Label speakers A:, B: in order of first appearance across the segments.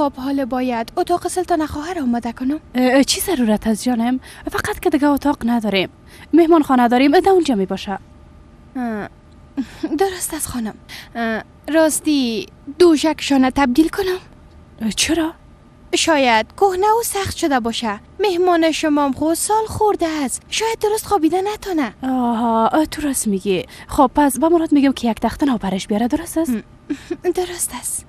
A: خب حالا باید اتاق سلطان خواهر آماده کنم.
B: چی ضرورت از جانم؟ فقط که دیگه اتاق نداریم، مهمان خانه داریم، ده اونجا می باشه.
A: درست است خانم. راستی دوشکشانه تبدیل کنم؟
B: چرا؟
A: شاید کهنه و سخت شده باشه. مهمان شما خود سال خورده است، شاید درست خوابیده نتونه.
B: آها تو راست میگی. خب پس با مراد میگم که یک تخت نو برش بیاره، درست است؟
A: درست است.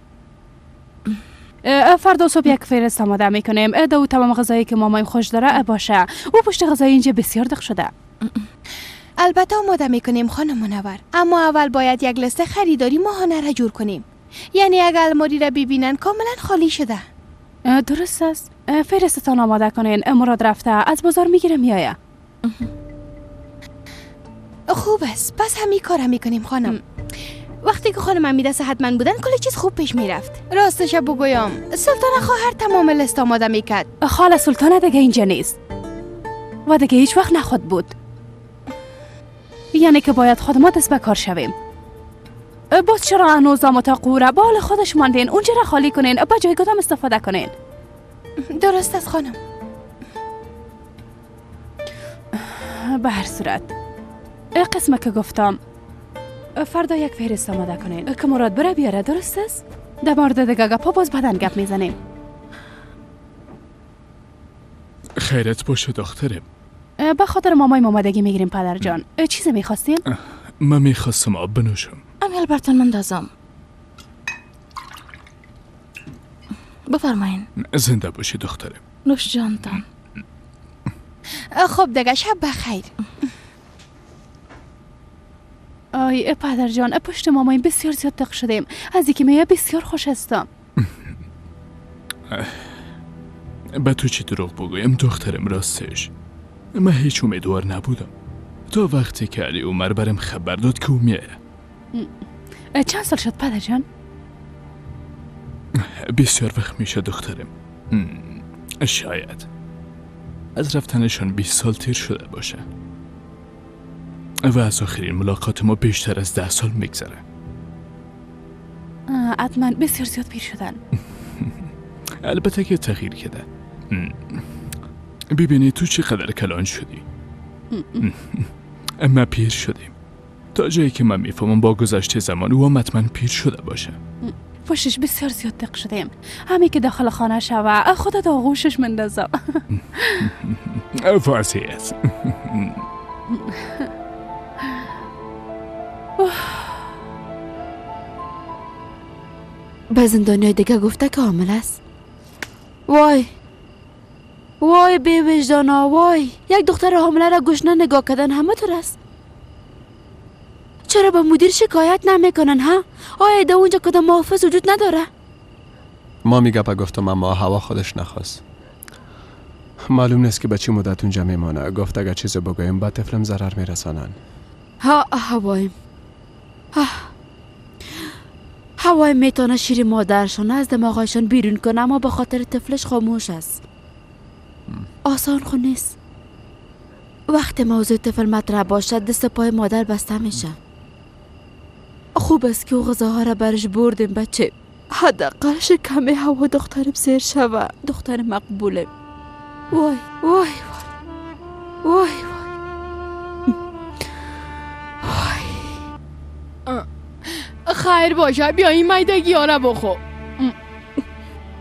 B: فردا صبح یک فهرست آماده میکنیم، دو تمام غذایی که مامایم خوش داره باشه. او پشت غذای اینجا بسیار دق شده.
A: البته آماده میکنیم خانم منور، اما اول باید یک لست خریداری ماهانه را جور کنیم. یعنی اگر الماری را ببینن کاملا خالی شده.
B: درست است. فهرستتان آماده کنین. مراد رفته از بازار میگیره میایه.
A: خوب است، پس همین کار میکنیم خانم. وقتی که خانم امیده صحتمند بودن کل چیز خوب پیش میرفت. راستش بگویم سلطان خواهر تمام لست آماده میکرد.
B: خاله سلطانه دیگه اینجا نیست و دیگه هیچ وقت نخواد بود. یعنی که باید خود ما دست به کار شویم. باز چرا هنوز اتاق را بال خودش ماندین؟ اونجا را خالی کنین، با جای کدام استفاده کنین.
A: درست است خانم.
B: به هر صورت قسمه که گفتم فردا یک فهرست آماده کنین که مراد بره بیاره، درست است؟ در مورد دیگه گپا باز بدن گپ میزنیم.
C: خیرت باشه دخترم.
B: به خاطر مامای آمادگی میگیریم پدر جان. چیزی میخواستین؟
C: من میخواستم آب بنوشم.
D: امیل براتون مندازم. بفرمایین.
C: زنده باشی دخترم.
D: نوش جانتان.
A: خب دیگه شب بخیر.
B: آی پدر جان پشت مامایم بسیار زیاد دق شدیم. از اینکه میای بسیار خوش هستم.
C: به تو چی دروغ بگویم دخترم؟ راستش من هیچ امیدوار نبودم تا وقتی که علی عمر برم خبر داد که او میایه.
B: چند سال شد پدر جان؟
C: بسیار وقت میشه دخترم. شاید از رفتنشان 20 سال تیر شده باشه و از آخرین ملاقات ما بیشتر از 10 سال میگذره.
B: حتما بسیار زیاد پیر شدن.
C: البته که تغییر کرده. ببینی تو چقدر کلان شدی. اما پیر شدیم تا جایی که من میفهمم با گذشت زمان او هم حتما پیر شده باشه.
B: پشتش بسیار زیاد دق شدیم. همین که داخل خانه شوه خودت آغوشش مندازم.
C: فارسی است.
D: به زندانی دیگه گفته که حامل است. وای وای بی وجدانا، وای یک دختر حامله را گشنه نگاه کردن همه طور است. چرا به مدیر شکایت نمیکنن ها؟ آیا در اونجا کدام محافظ وجود نداره؟
E: ما میگه گفتم اما هوا خودش نخواست. معلوم نیست که به چی مدت اونجا میمانه. گفت اگر چیز بگویم به طفلم ضرر میرسانن.
D: ها هوایم هوای میتونه شیر مادرشان از دماغشان بیرون کنه، اما به خاطر طفلش خاموش است. آسان خو نیست. وقت موضوع طفل مطرح باشد دست پای مادر بسته میشه. خوب است که او غذاها را برش بردیم بچه. حداقل شکم هوا دخترم سیر شوه. دختر مقبوله. وای وای وای وای وای.
A: خیر باشه، بیا این میدگی ها را بخور.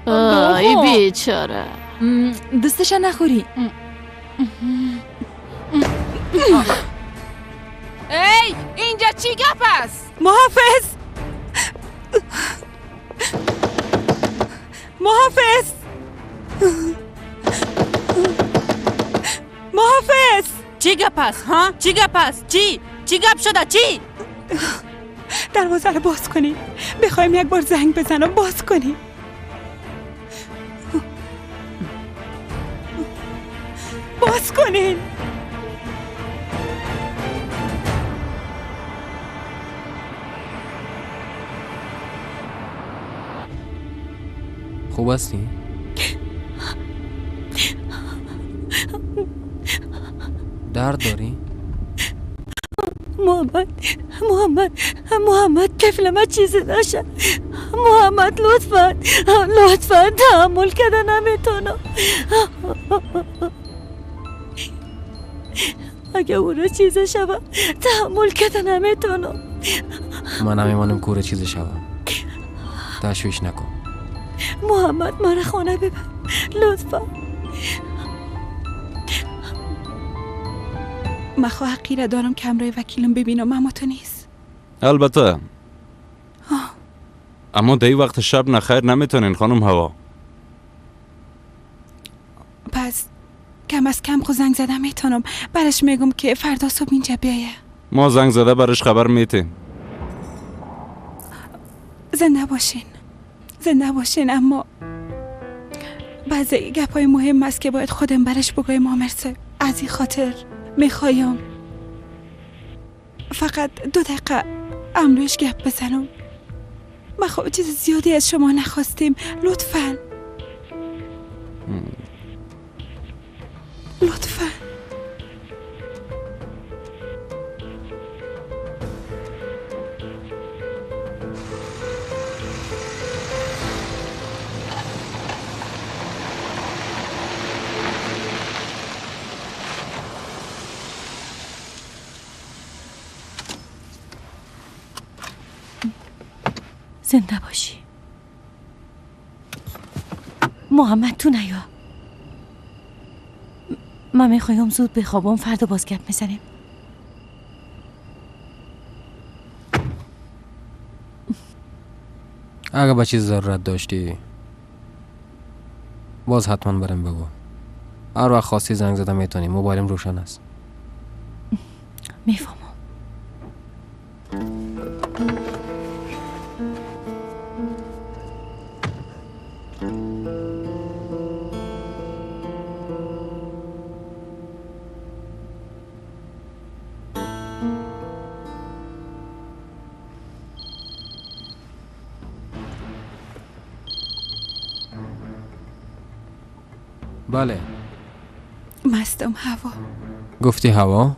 F: آی بیچاره
G: دستش نخوری.
F: ای اینجا چی گپ است؟
G: محافظ محافظ محافظ!
F: چی گپ است ها؟ چی گپ است؟ چی گپ شده؟ چی؟
G: دروازه رو باز کنی. بخوایم یک بار زنگ بزنم باز کنی. باز کنین.
H: خوب هستی؟ درد داری؟ محمد، محمد، محمد، طفل ما چیزی نشه. محمد لطفا، لطفا، تحمل کرده نمیتونم. اگه او رو چیزی شوه تحمل کرده نمیتونم.
I: من نمیمانم کوره چیزی شوه. تشویش نکن.
H: محمد مرا خانه ببر لطفا.
G: من خواه حقیره دارم که همراه وکیلم ببینم، اما تو نیست.
J: البته اما در وقت شب نخیر نمیتونین خانم هوا.
G: پس کم از کم خو زنگ زده میتونم. برش میگم که فردا صبح اینجا بیایه.
J: ما زنگ زده برش خبر میتیم.
G: زنده باشین، زنده باشین. اما بعضی گپای مهم است که باید خودم برش بگویم آمرسه. از این خاطر میخوایم فقط 2 دقیقه امروش گپ بزنم. ما خب چیز زیادی از شما نخواستیم. لطفاً لطفاً.
H: زنده باشی محمد. تو نیا. من میخوایم زود بخوابم، فردا باز گپ میزنیم.
I: اگه با چیز ضرورت داشتی باز حتما برم بگو. هر وقت خواستی زنگ زده میتونی، موبایلم روشن است.
H: میفهمم.
I: بله.
G: مستم هوا.
I: گفتی هوا؟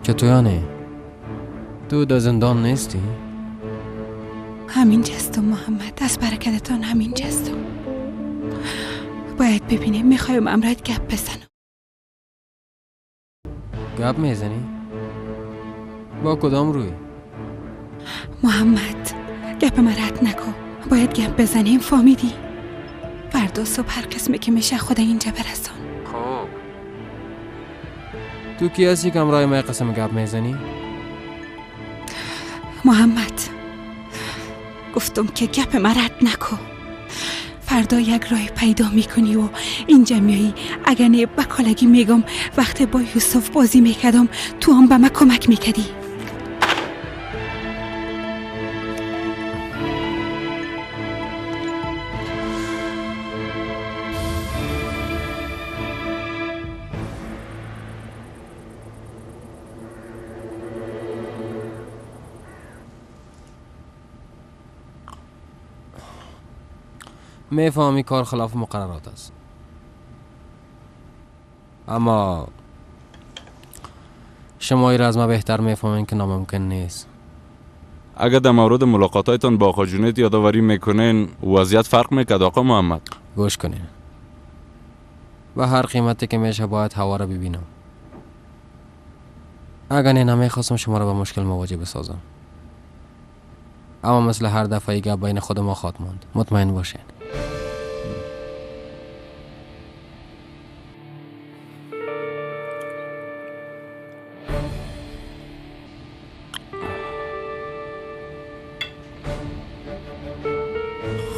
I: چطور یعنی؟ تو در زندان نیستی؟
G: همین جستم محمد، از برکتتان همین جستم. باید ببینیم، میخوایم امرت گپ بزنم.
I: گپ میزنی؟ با کدام روی؟
G: محمد گپ من رد نکن، باید گپ بزنیم، فهمیدی؟ فردا صبح هر قسمه که میشه خود اینجا برسان.
I: خب تو کی هستی که امرای ما قسم گپ میزنی؟
G: محمد گفتم که گپ من رد نکن. فردا یک راه پیدا میکنی و اینجا میایی. اگر نه بکالگی میگم وقتی با یوسف بازی میکردم تو هم به من کمک میکردی.
I: میفهمی کار خلاف مقررات است، اما شما را از ما بهتر میفهمین که ناممکن نیست.
J: اگر در مورد ملاقاتایتان با آقا جونید یادآوری میکنین وضعیت فرق میکرد آقا محمد.
I: گوش کنین، به هر قیمتی که میشه باید هوا را ببینم. اگر نه نمیخواستم شما را به مشکل مواجه بسازم، اما مثل هر دفعه گپ بین خود ما خواهد ماند، مطمئن باشین.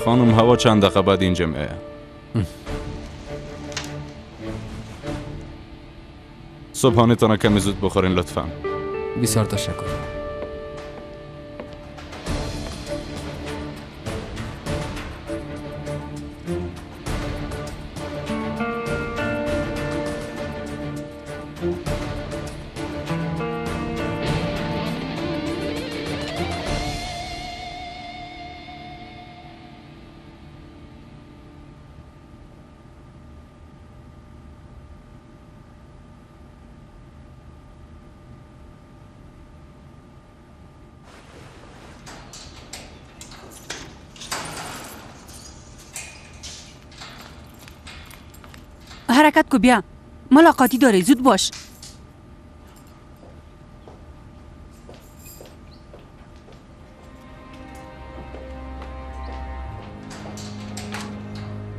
J: خانم هوا چند دقیقه بعد اینجا میه. صبحانه تان کمی زود بخورین لطفا.
I: بسیار تشکر.
F: حرکت کو بیا، ملاقاتی داره، زود باش.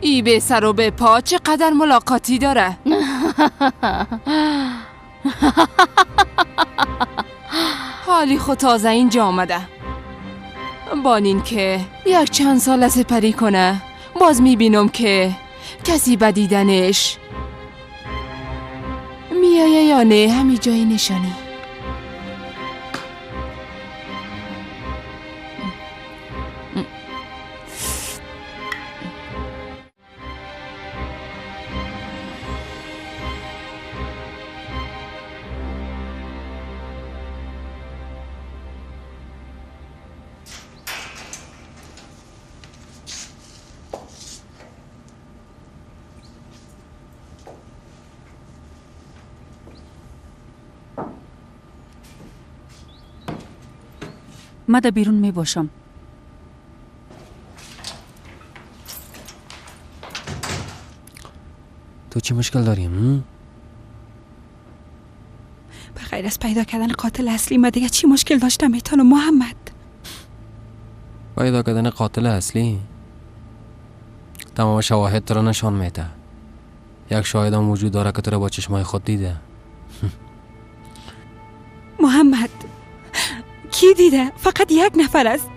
F: ای به سر و به پا چقدر ملاقاتی داره. حالی خود تازه اینجا آمده. بانین که یک چند سال سپری کنه، باز میبینم که کسی بدیدنش میایه یا نه، همی جای نشانی.
G: من در بیرون می باشم.
I: تو چی مشکل داریم؟
G: به غیر از پیدا کردن قاتل اصلی من دیگه چی مشکل داشتم میتونم محمد؟
I: پیدا کردن قاتل اصلی؟ تمام شواهد تو را نشان میده. یک شاهد هم وجود داره که تو را با چشمای خود دیده.
G: محمد کی دیده؟ فقط یک نفر است.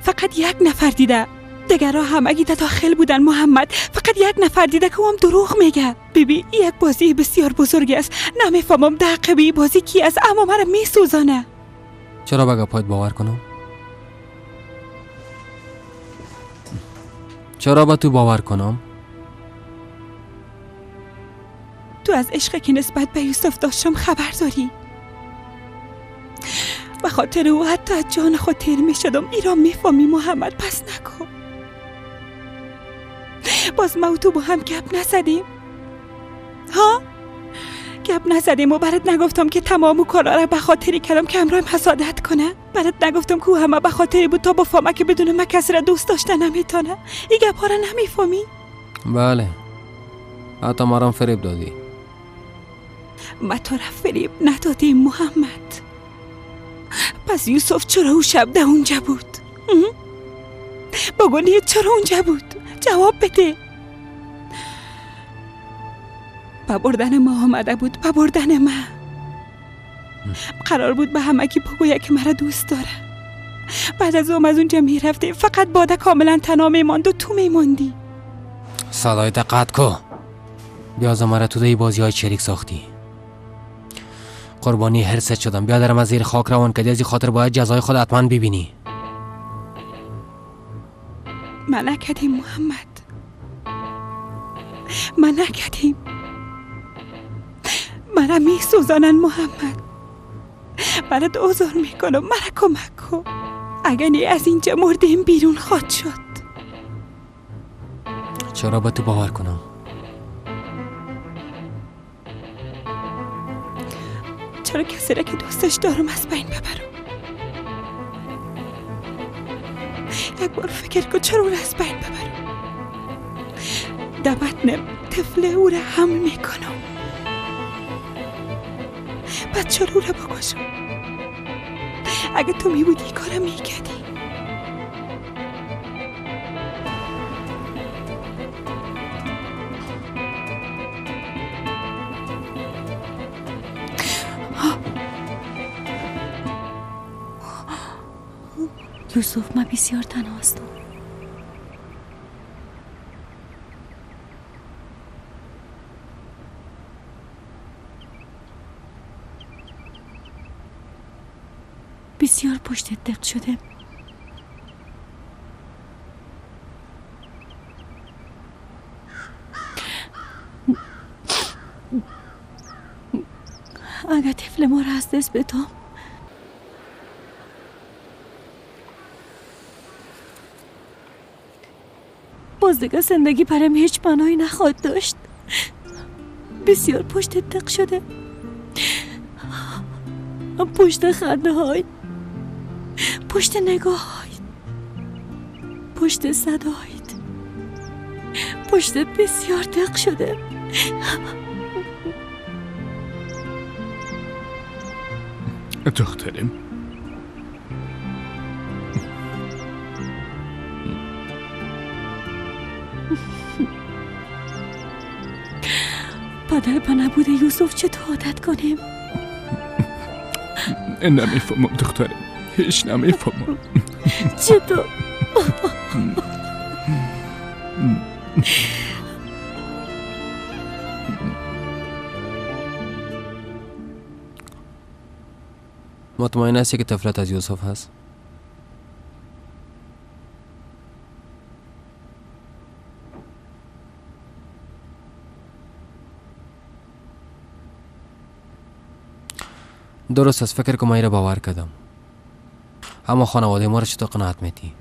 G: فقط یک نفر دیده. دیگرها همگی در داخل بودن محمد. فقط یک نفر دیده که او هم دروغ میگه. بیبی یک بازی بسیار بزرگی است. نمیفهمم در عقب بازی کی است، اما مرا میسوزانه.
I: چرا به گپایت باور کنم؟ چرا به تو باور کنم؟
G: تو از عشقی که نسبت به یوسف داشتم خبر داری. به خاطر او حتی از جان خود تیر می شدم. ای را می فهمی محمد؟ پس نکن. باز ما و تو با هم گپ نزدیم ها؟ گپ نزدیم و برات نگفتم که تمام کارا را به خاطری کردم که همراهم حسادت کنه. برات نگفتم که او همه به خاطری بود تا بفهمه که بدون من کسی را دوست داشته نمیتونه. این گپ ها را نمیفهمی؟
I: بله، حتی مرا فریب دادی.
G: ما تو را فریب ندادیم محمد. پس یوسف چرا او شب ده اونجا بود؟ بگو چرا اونجا بود؟ جواب بده. به بردن ما آمده بود، به بردن ما. قرار بود به همگی بگوید که مرا دوست داره. بعد از اون از اونجا میرفتی، فقط باده کاملا تنها میماند و تو میماندی.
I: صدای قطع کو. بیازم مرا تو دی بازی های شریک ساختی. قربانی هرست شدم. بیادرم از زیر خاک روان کردی، از این خاطر باید جزای خود حتما ببینی.
G: من نکردیم محمد، من نکردیم. مرا میسوزانن محمد. برات عذر میکنم، مرا کمک کن. اگر نه از اینجا مردیم بیرون خواهد شد.
I: چرا به تو باور کنم؟
G: چرا کسی را که دوستش دارم از بین ببرم؟ یک بار فکر کن، چرا او را از بین ببرم؟ در بطن طفل او را حمل میکنم، بعد چرا او را بکشم؟ اگه تو میبودی کارم میکردی.
H: یوسف، من بسیار تنها هستم. بسیار پشت دق شده. اگر طفل ما را از دست بدم، باز دیگه زندگی برام هیچ معنایی نخواهد داشت. بسیار پشت دق شده، پشت خنده های، پشت نگاه های، پشت صدایت، پشتت بسیار دق شده.
C: دخترم
H: پدر با نبود یوسف چطور عادت کنیم؟
C: نمیفهمم دخترم، هیچ نمیفهمم.
H: چطور؟
I: مطمئن هستی که طفلت از یوسف هست؟ درست است، فکر کنم ایره باور کردم، اما خانواده ما رو چطور قناعت میتی؟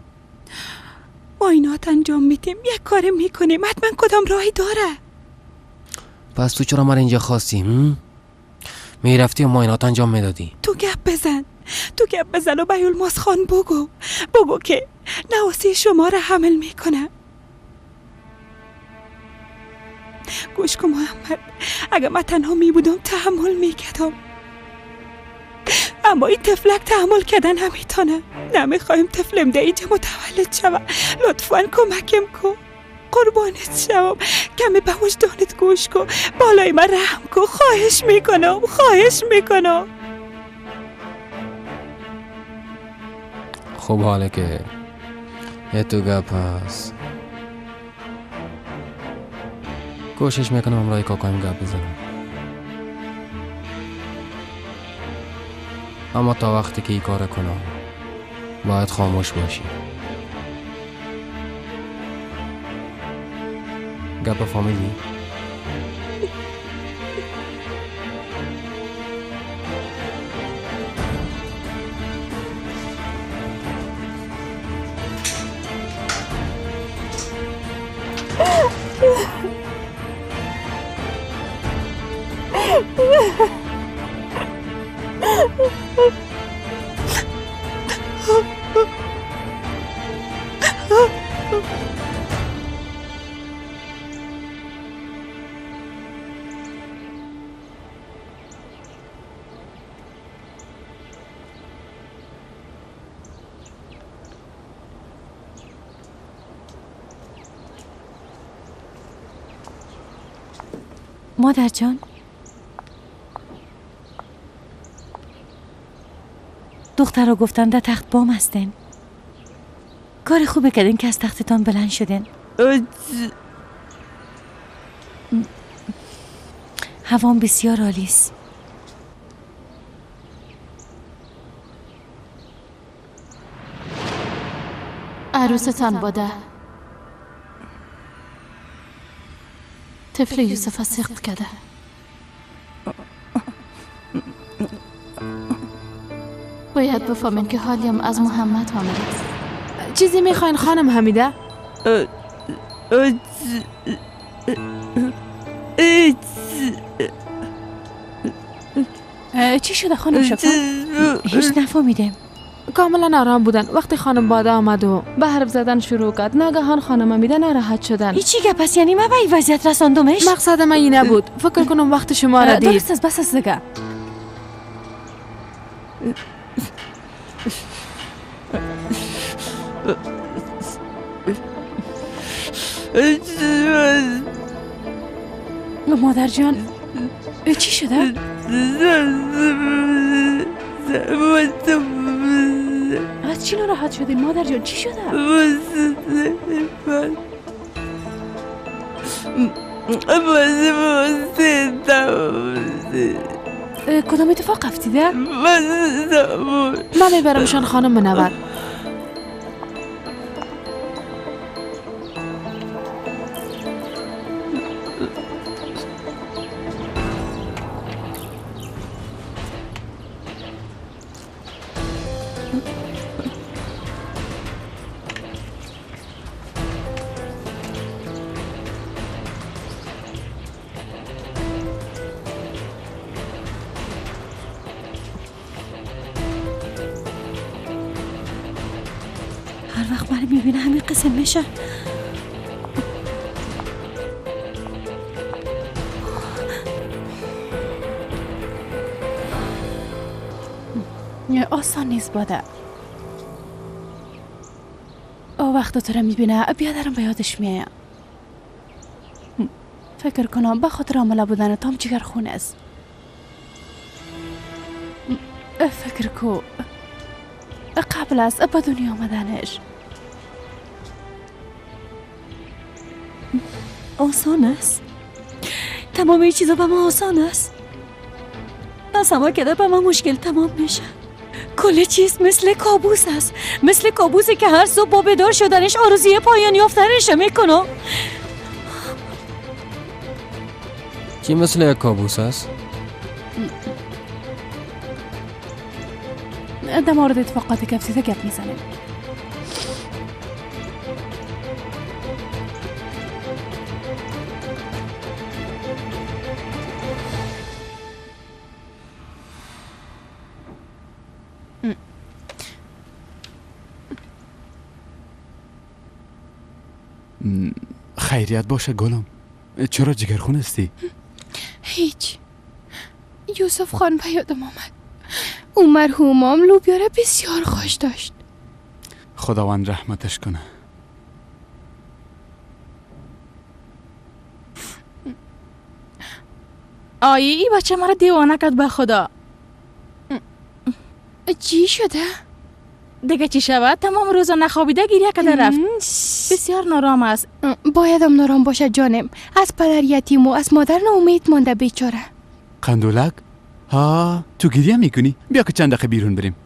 G: معاینات انجام میدیم، یک کار میکنیم، حتما کدام راهی داره.
I: پس تو چرا من اینجا خواستی؟ میرفتی و معاینات انجام میدادی.
G: تو گپ بزن، تو گپ بزن و به یلماز خان بگو، بگو که نواسی شما را حمل میکنه. گوش کن محمد، اگه من تنها میبودم تحمل میکردم، اما این طفلک تحمل کردن نمیتونه. نمیخوایم طفلم در اینجا متولد شوه. لطفا کمکم کن، قربانت شوم، کمی به وجدانت گوش کن، بالای من رحم کن، خواهش میکنم، خواهش میکنم.
I: خوب حاله که یه تو گپ هست، کوشش میکنم امرای کاکایم گپ بزنم، اما تا وقتی که این کار کنم باید خاموش باشی. گپ فهمیدی؟
H: مادر جان، دختر رو گفتن در تخت بام هستین. کار خوبه کردین که از تختتان بلند شدین. هوام بسیار عالی است.
K: عروستان باده طفل یوسف سقط کرده. باید بفهمین که حالیم از محمد حامل است.
F: چیزی میخواین خانم حمیده؟
B: چی شده خانم شفا؟
H: هیچ نفهمیدم.
F: کاملا آرام بودن وقتی خانم باده آمد و به حرف زدن شروع کرد. ناگهان خانم حمیده ناراحت شدن.
H: هیچی گپ پس یعنی من به این وضعیت رساندمش؟
F: مقصد من این نبود. فکر کنم وقت شما را دید.
B: درست است، بس است دیگه. مادر جان چی شده؟ از چی ناراحت شدی مادر جان؟ چی شده؟ کدام اتفاق افتیده؟
F: من میبرمشان خانم منور.
H: هر وقت من میبینه همین قسم میشه.
B: آسان نیست باده. او وقت تو را میبینه بیادرم به یادش میایم. فکر کنم به خاطر حامله بودن تام جگر خون است. فکر کو قبل از به دنیا آمدنش.
H: آسان است. تمام این چیزا به ما آسان است. از همه کده به ما مشکل تمام میشه. کل چیز مثل کابوس است، مثل کابوسی که هر صبح با بیدار شدنش آرزوی پایان یافتنش میکنم.
I: چی مثل یک کابوس است؟
B: در مورد اتفاقاتی که افتاده گپ میزنیم.
L: خیریت باشه گلم، چرا جگرخون هستی؟
A: هیچ. یوسف خان به یادم آمد. او مرحومام لوبیا را بسیار خوش داشت.
L: خداوند رحمتش کنه.
K: آیه ای بچه مرا دیوانه کرد به خدا.
A: چی شده؟
K: دیگه چی شود؟ تمام روزا نخوابیده گریه کرده رفت. بسیار نارام است.
A: بایدم نارام باشه جانم. از پدر یتیم و از مادر ناامید مانده بیچاره.
L: قندولک؟ ها تو گریه میکنی؟ بیا که چند دقیقه بیرون بریم.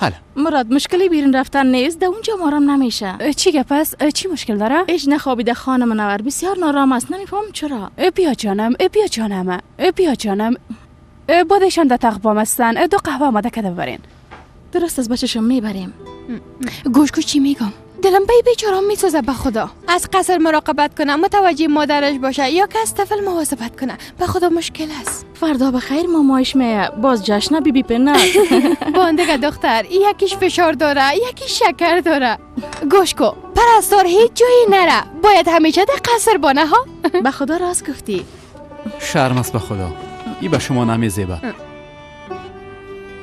L: حالا
K: مراد مشکلی بیرون رفتن نیست، در اونجا مارام نمیشه.
B: چی گپ است؟ چی مشکل داره؟
K: ایش نخوابیده خانم منور، بسیار نارام است، نمیفهم چرا.
B: بیا جانم، بیا جانم، بیا جانم. بادشان در تقوام هستن، دو قهوه آماده کرده ببرین.
K: درست از بچه‌شون میبریم.
A: گوش کو چی میگم؟ دلم به بیچارم میسوزه به خدا. از قصر مراقبت کنه، متوجه مادرش باشه یا که از طفل مواظبت کنه. به خدا مشکل است.
K: فردا بخیر مامایش میه، باز جشن بی بی پنه.
A: باندگه دختر، یکیش فشار داره، یکیش شکر داره. گوش کو، پرستار هیچ جایی نره، باید همیشه در قصر بانه ها.
K: به خدا راست گفتی.
L: شرم است به خدا، ای به شما نمیزیبه.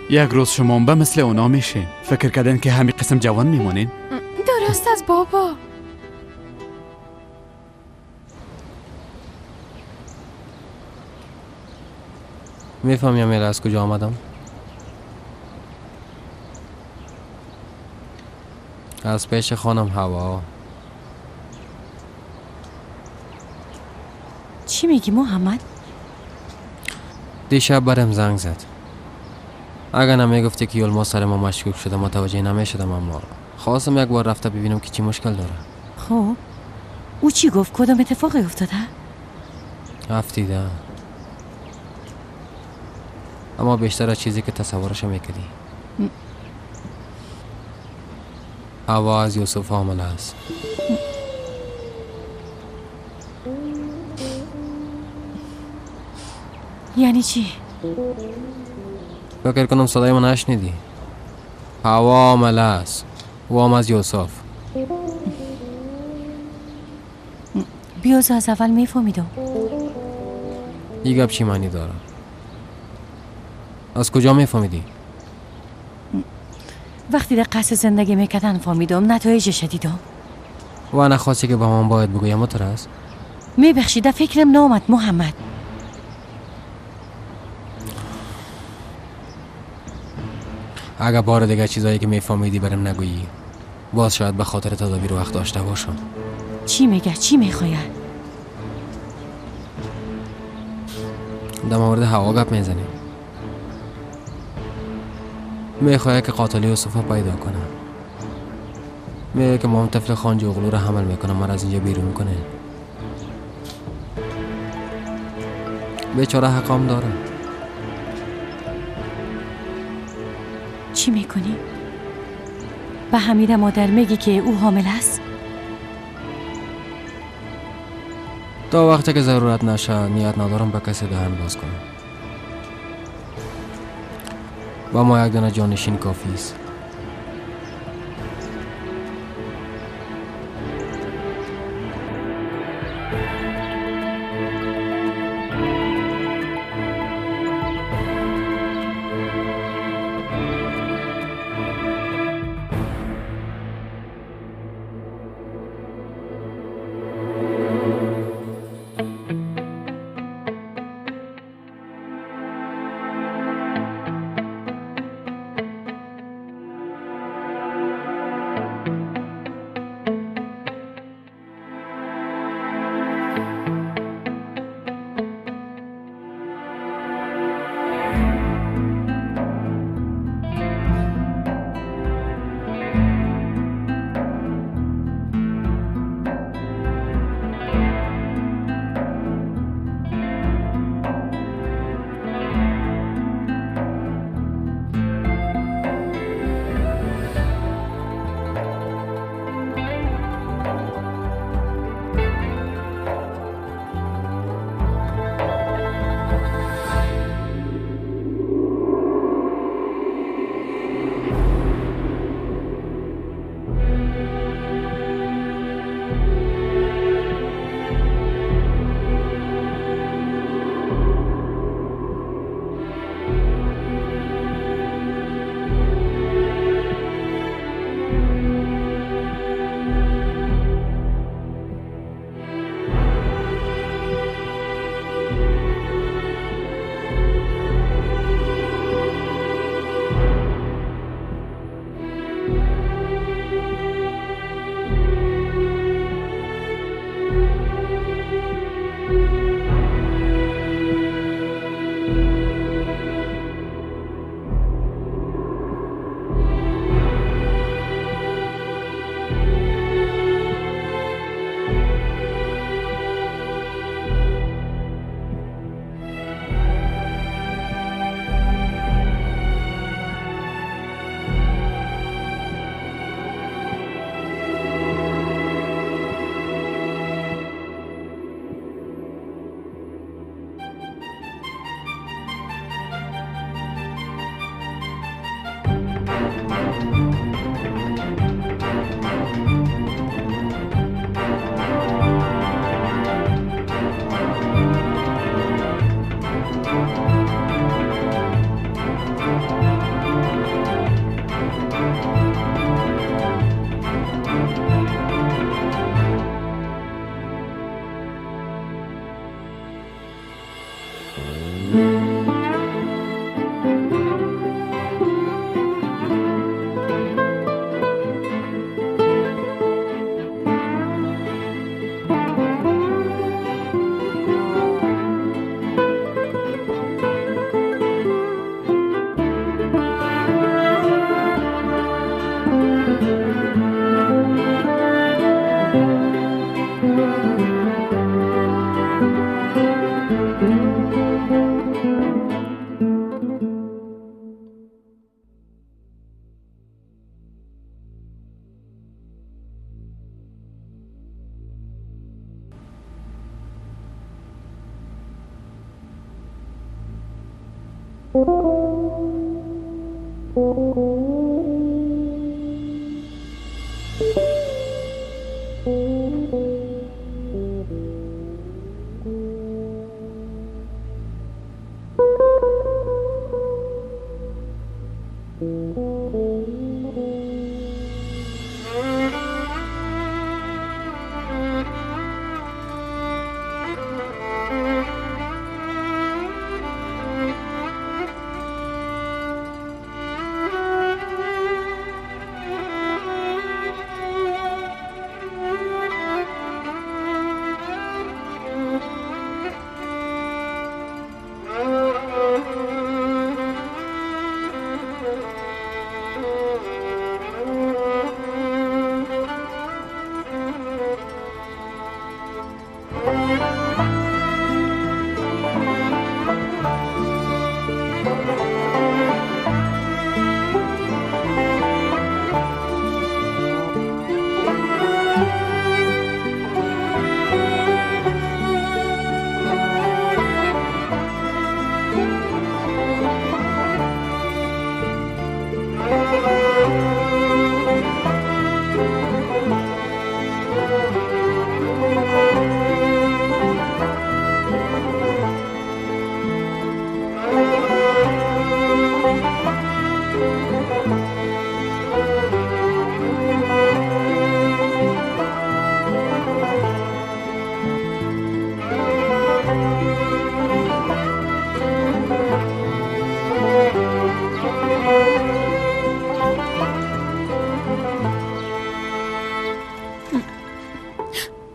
L: یک روز شما به مثل اونا میشین. فکر کردن که همین قسم جوان میمونین؟
A: درست است بابا.
I: میفهمی امیل از کجا آمدم؟ از پیش خانم هوا.
H: چی میگی محمد؟
I: دیشب برم زنگ زد. اگر نمیگفتی که یولما سر ما مشکوک شده متوجه نمیشدم، اما خواستم یک بار رفته ببینم که چی مشکل داره.
H: خب او چی گفت؟ کدام اتفاقی افتاده؟
I: افتیده، اما بیشتر از چیزی که تصورش میکردی. هوا از یوسف حامله است.
H: یعنی چی؟
I: فکر کنم صدای من نشنیدی. هوا حامله است، او هم از یوسف.
H: بیوز از اول میفهمیدم.
I: این گپ چی معنی داره؟ از کجا میفهمیدی؟
H: وقتی در قصر زندگی میکردن فهمیدم، نتایجش دیدم.
I: و نخواستی که به من باید بگویم متر است؟
H: میبخشی در فکرم نامد محمد.
I: اگر بار دیگه چیزایی که میفهمیدی برم نگویی، باز شاید به خاطر تدابیر وقت داشته باشم.
H: چی میگه؟ چی میخواد؟
I: در مورد هوا گپ میزنیم. میخواد که قاتل یوسف پیدا کنه. میگه که مام طفل خانج اغلو رو حمل میکنه، من از اینجا بیرون کنه. بیچاره حقام داره.
H: چی میکنی؟ به حمید مادر میگی که او حامل است؟
I: تا وقتی که ضرورت نشه نیت ندارم به کسی دهن باز کنم. با ما یک دانه جانشین کافی است.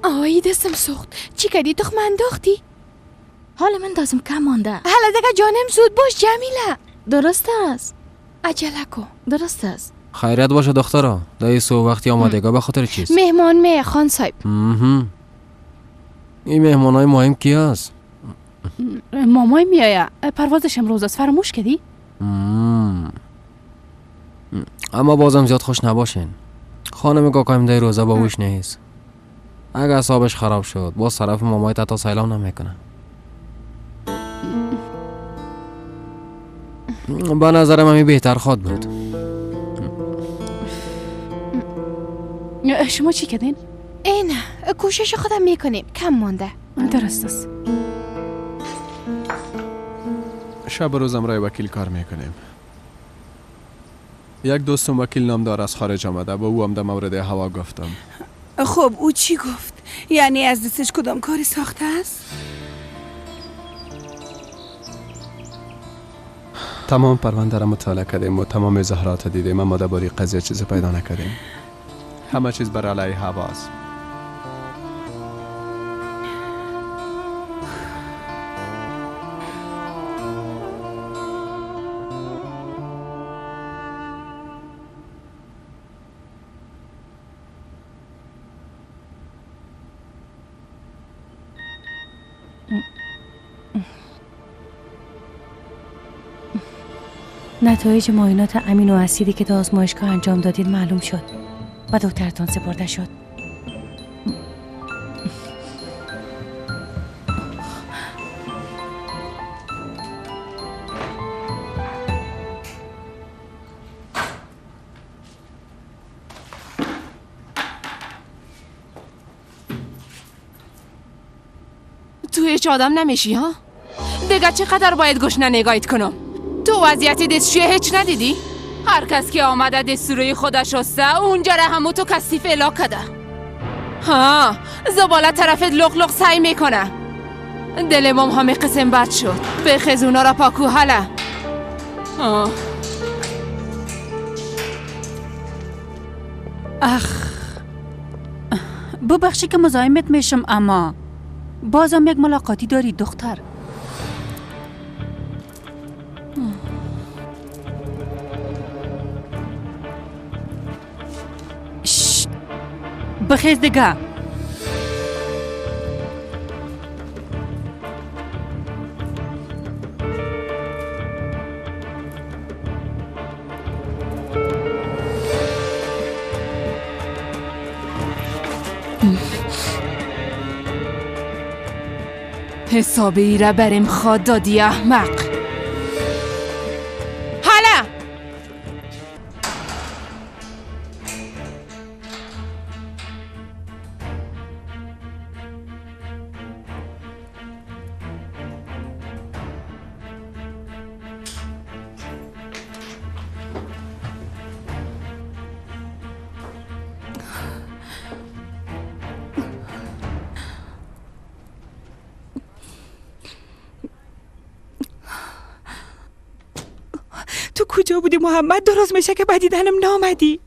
A: آی دستم سوخت. چی کردی؟ تخم انداختی؟
K: حال من دازم کم مانده.
A: حالا دیگه جانم زود باش جمیله.
K: درست است.
A: عجله کو.
K: درست است.
I: خیریت باشه دخترا. دایی سو وقتی آمادگاه به خاطر چیست؟
A: مهمان می خان صاحب.
I: این مهمانای مهم کی است؟
B: مامای میآید. پروازش امروز است. فراموش کردی؟
I: اما بازم زیاد خوش نباشین. خانم کاکایم دای روزه باوش نیست. اگه اعصابش خراب شد باز طرف مامای تا سلام نمیکنه. به نظرم همی بهتر خواد بود.
B: شما چی کردین؟
A: ای نه، کوشش خودم میکنیم، کم مانده.
B: درست است.
E: شب روزم رای وکیل کار میکنیم. یک دوستم وکیل نامدار از خارج آمده، با او هم در مورد هوا گفتم.
G: خب او چی گفت؟ یعنی از دستش کدام کاری ساخته است؟
E: تمام پرونده را مطالعه کردیم و تمام ظاهرات دیدیم، اما درباره قضیه چیزی پیدا نکردیم. همه چیز بر علیه هواست.
H: نتایج معاینات امینو اسیدی که در آزمایشگاه انجام دادید معلوم شد و دکترتان سپرده شد.
F: تو هیچ آدم نمیشی ها؟ دیگه چقدر باید گشنه نگاهت کنم؟ تو وضعیت دستشویی هیچ ندیدی؟ هر کس که آمده دستوری خودش شسته اونجا را همو تو کثیف الا کده. ها زباله طرفت لق لق سعی میکنه. دل مام همه قسم بد شد. به خزونا را پاکو حالا.
G: اخ ببخشی که مزاحمت میشم، اما بازم یک ملاقاتی داری دختر. بخیز دیگه.
F: حسابی را بریم خواد دادی احمق. حالا
G: تو کجا بودی محمد؟ درست میشه که بدیدنم نامدی.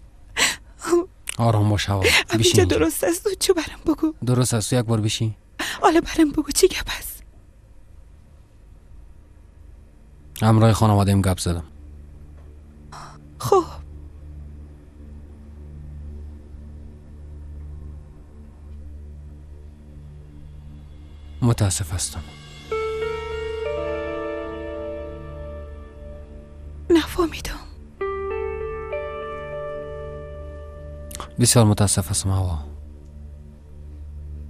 I: آرام باش هوا. بشین.
G: درست است. تو چه برم بگو؟
I: درست است. یک بار بشین.
G: حالا برم بگو چی گپ است؟
I: همراه خانواده‌ام گپ زدم.
G: خب
I: متاسف هستم.
G: نفهمیدم.
I: بسیار متاسف هستم هوا.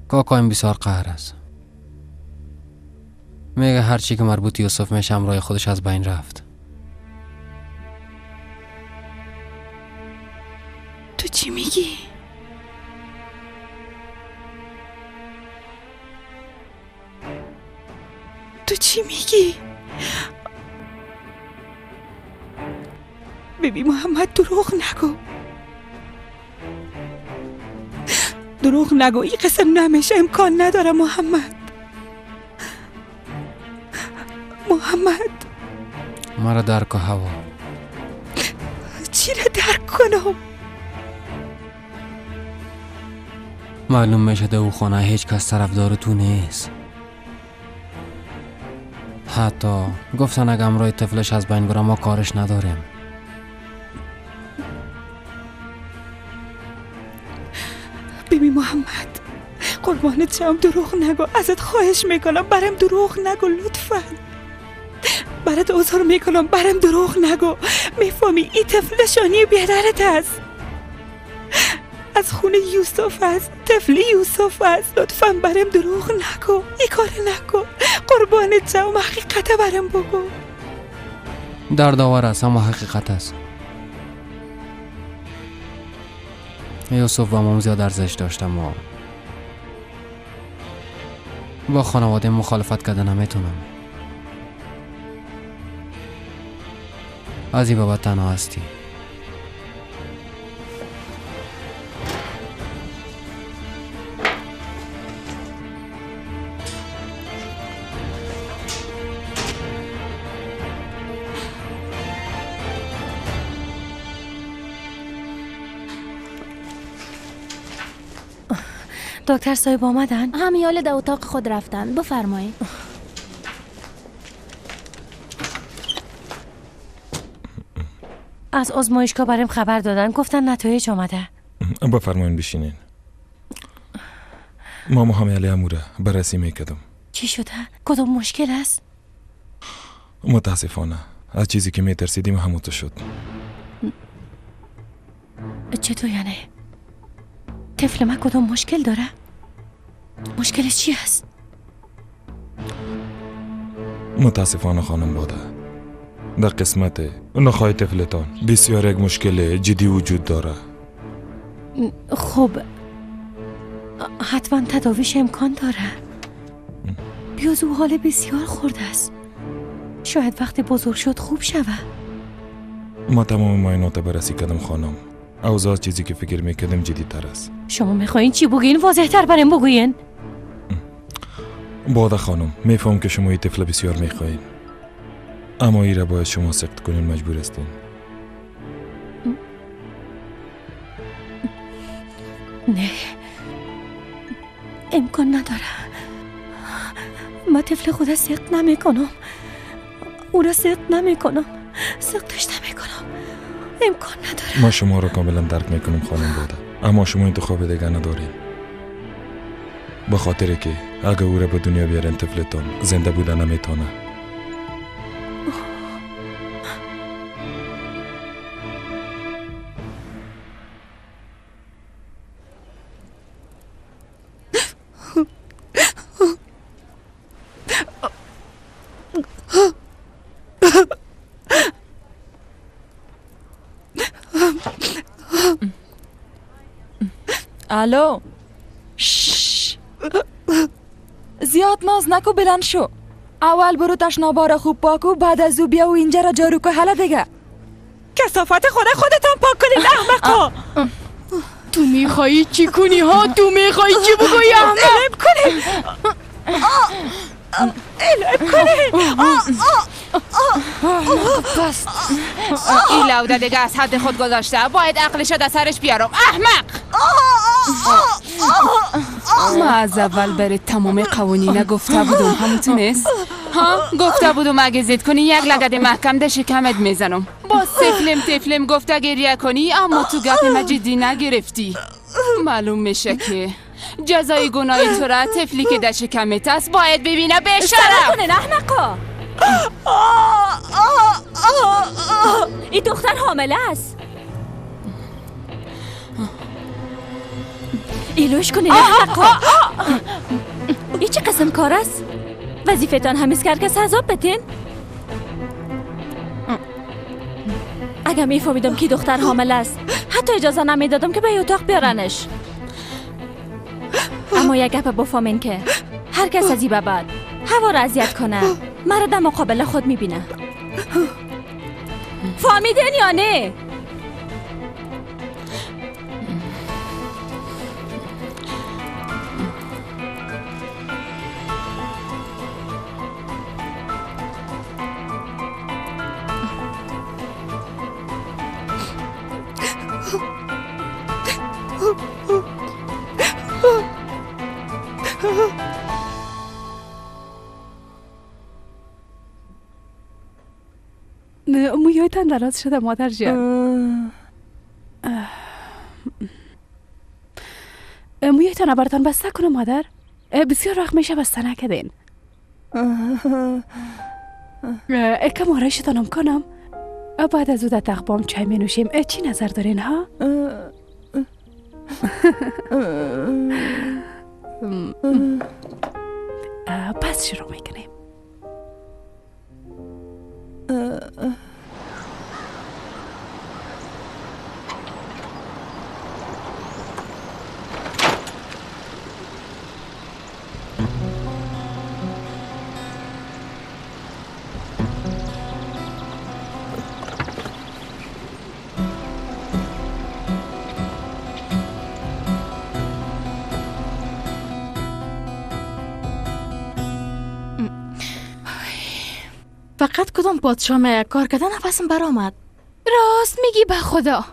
I: کاکایم بسیار قهر است. میگه هرچی که مربوط یوسف میشه همراه خودش از بین رفت.
G: تو چی میگی؟ تو چی میگی؟ ببین محمد، دروغ نگو. دروغ نگو، این قسم نمیشه، امکان نداره محمد. محمد
I: مرا درک هوا.
G: چی را درک کنم؟
I: معلوم میشه در او خانه هیچ کس طرفدار تو نیست. حتی گفتن اگه امرای طفلش از بین بره ما کارش نداریم.
G: ببین محمد، قربانت شم دروغ نگو، ازت خواهش میکنم برم دروغ نگو لطفا. برات عذر میکنم برم دروغ نگو. میفهمی این طفل شانی بیادرت است، از خونه یوسف است، طفل یوسف است. لطفا برم دروغ نگو، این کار نکن، قربانت شم حقیقت برم بگو.
I: دردآور است اما حقیقت است. یوسف با مام زیاد ارزش داشتم و با خانواده مخالفت کرده نمیتونم. از این بابت تنها هستی.
H: دکتر صاحب آمدن؟
M: همیال در اتاق خود رفتن. بفرمایید.
H: از آزمایشگاه برام خبر دادن، گفتن نتایج آمده.
N: بفرمایید بشینین. ما همیال اموره بررسی میکردم.
H: چی شده؟ کدام مشکل است؟
N: متاسفانه از چیزی که میترسیدیم همون تو شد.
H: چطور یعنی؟ طفل من کدام مشکل داره؟ مشکلش چی هست؟
N: متاسفانه خانم باده، در قسمت نخای طفلتان بسیار یک مشکل جدی وجود داره.
H: خب حتما تداویش امکان داره. بیاز او حال بسیار خورده است، شاید وقتی بزرگ شد خوب شوه.
N: ما تمام معاینات بررسی کردم خانم، اوضاع چیزی که فکر میکردم جدی تر است.
H: شما میخواین چی بگین؟ واضح تر برایم بگوین.
N: باده خانم، میفهم که شما این طفل بسیار میخواین، اما ای را باید شما سقط کنین، مجبور هستین.
H: نه، امکان نداره. من طفل خود سقط نمیکنم، او را سقط نمیکنم، سقطش نمیکنم، امکان نداره.
N: ما شما را کاملا درک میکنم خانم باده، اما شما انتخاب دیگه ندارین، به خاطر که اگه او را به دنیا بیارین طفلتان زنده بوده نمیتونه.
O: الو، شش، زیاد ناز نکو، بلند شو. اول برو تشنابا خوب پاکو، بعد از او بیا و اینجا را جارو کو. حالا دیگه
G: کثافت خودتان پاک کنید احمقا.
A: تو میخوایی چی کنی ها؟ تو میخوایی چی بگویی احمق؟
G: علم کنید، علم کنید.
F: بس این لوده دیگه از حد خود گذاشته، باید عقلش را در سرش بیارم. احمق.
O: ما از اول برای تمام قوانین گفته بودم، همون نیست؟
F: ها گفته بودم اگه زد کنی یک لگد محکم ده شکمت میزنم. با سفلم تفلم گفته گریه کنی، اما تو گپ ما جدی نگرفتی. معلوم میشه که جزای گناهی تو را طفلی که در شکمت است باید ببینه. به شرف
H: کنه احمقا. این دختر حامله است. ایلوش کنین احمقا. این چه قسم کار است؟ وظیفتان همیز کرد که عذاب بتین؟ اگه میفهمیدم که دختر حامله است حتی اجازه نمیدادم که به اتاق بیارنش. اما یک گپ بفهمین که هر کس از این به بعد هوا را اذیت کنه مرا در مقابل خود میبینه. فهمیدین یا نه؟
B: مویایتان دراز شده مادر جان. مویایتان براتان بسته کنم مادر؟ بسیار وقت میشه بسته نکردین. کم آرایشتانم کنم، بعد از او در تقبام چای می نوشیم. چی نظر دارین ها؟ پس شروع میکنیم.
K: فقط کدام پادشاه می کار کردن نفسم برآمد.
A: راست میگی به خدا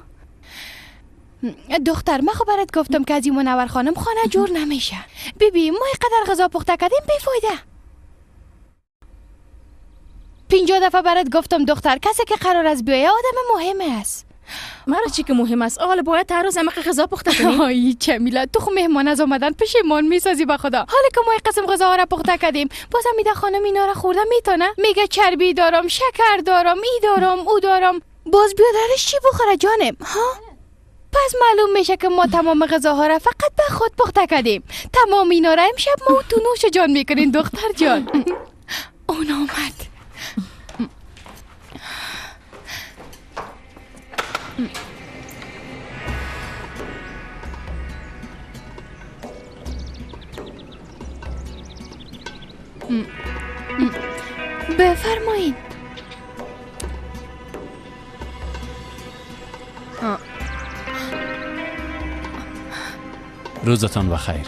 A: دختر، من خب برات گفتم که از این منور خانم خانه جور نمیشه. بیبی ما اینقدر غذا پخته کردیم بیفایده. 50 دفعه برات گفتم دختر، کسی که قرار از بیایه آدم مهم است.
K: مرا چی که مهم است؟ حالا باید هر روز همه غذا پخته کنی؟
A: آی جمیله، تو خو مهمان از آمدن پشیمان میسازی به خدا. حالا که ما قسم غذا را پخته کردیم، باز حمیده خانم اینا را خورده میتونه؟ میگه چربی دارم، شکر دارم، ای دارم، او دارم. باز بیادرش چی بخوره جانم؟ ها؟ پس معلوم میشه که ما تمام غذاها را فقط به خود پخته کردیم. تمام اینا را امشب ما تو نوش جان میکنین دختر جان. اون آمد. بفرمایید.
P: روزتان بخیر.